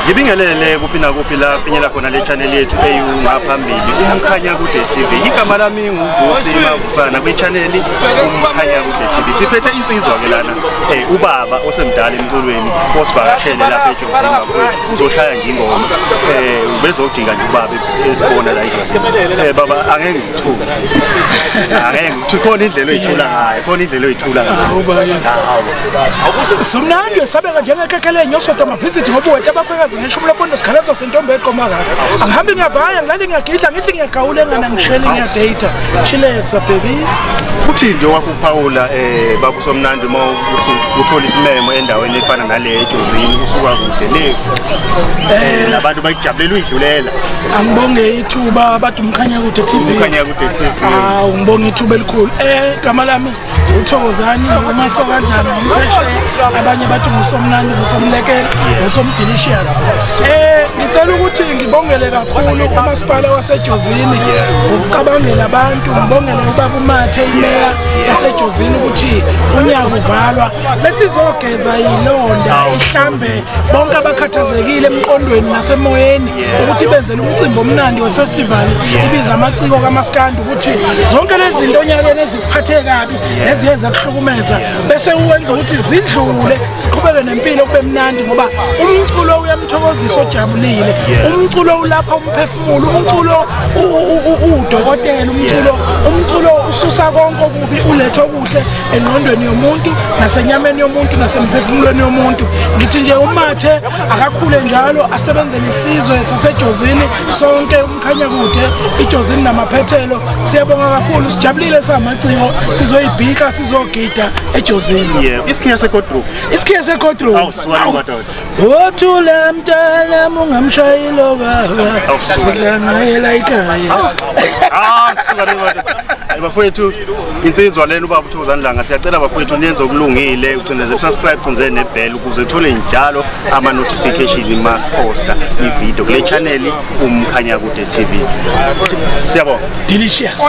Ngibingelele kuphi nakuphi la finyela khona le channel yethu eyungaphambili Umkhanyakude TV. Igama lami nguVusi Mavusana kwi channel Umkhanyakude TV. Siphethe insizwa ke lana ubaba osemdala emculweni osivakashele lapha eJozini bafowethu. Uzoshaya nje ingoma. Ubezodinga nje ubaba esibona la eJozini. Baba angeke ngithuke. Angeke ngithuke khona indlela oyithula ngayo, khona indlela oyithula ngayo. Somnandi esabeka njengekhekhe nyosodwa ama-visit ngoba uwethu abakhwekazi ngeshumi lopondo sikhalaza sentombi eqoma kabi. Angihambi ngiyavaya, ngilale ngiyagidla, ngithi ngiyagawula engana ngishele ngiyadata. Chillax baby. Uthi nje wakuphawula baba uSomnandi uma uthi uthola isimemo endaweni efana nale eJozini usuka kude le. Nabantu bayijabulela uyidlulela. Angibonge ithuba bathi Umkhanyakude TV. Umkhanyakude TV. Ah, ngibonge ithuba elikhulu. Igama lami uThokozani uMasokadlana ngumphesheya, abanye bathi nguSomnandi, nguSomlekela, nguSomdelicious. Ngicela ukuthi ngibongele kakhulu umasipala waseJozini ngokucabangela abantu, ngibongele ubaba uMathe imeya yaseJozini ukuthi unyaka uvalwa besizogeza ilonda ihlambe bonke abakhathazekile emqondweni nasemoyeni ukuthi benzele umcimbi omnandi wefestival ibiza amaciko kaMaskandi ukuthi zonke lezi zinto onyakeni ezikuphathe kabi neziye zakuhlukumeza bese uwenza ukuthi zidlule siqhubeke nempilo kube mnandi ngoba umculo uyamthokozisa ojabulile, umculo ulapha umphefumulo, umculo udokotela, umculo ususa konke okubi ulethe okuhle engqondweni yomuntu nasenyameni yomuntu nasemphefumulweni yomuntu. Ngithi nje uMathe akakhule njalo asebenzele isizwe saseJozini sonke, Umkhanyakude, iJozini namaphethelo. Siyabonga kakhulu, sijabulile samaciko, sizoyibhika sizogida eJozini. Yeah, isikhiya sekodrup. Isikhiya sekodrup. Awusuka madoda. Wothula mntana ungamshayilo baba. Sidla ekhaya. Ah, suka madoda. Bafowethu insizwa lena ubaba uThokozani Langa, siyacela bafowethu niyenze okulungile, ucindeze subscribe, ucindeze nebell ukuze uthole njalo ama notification masiposta ivideo kule channel Umkhanyakude TV. Siyabonga. Delicious.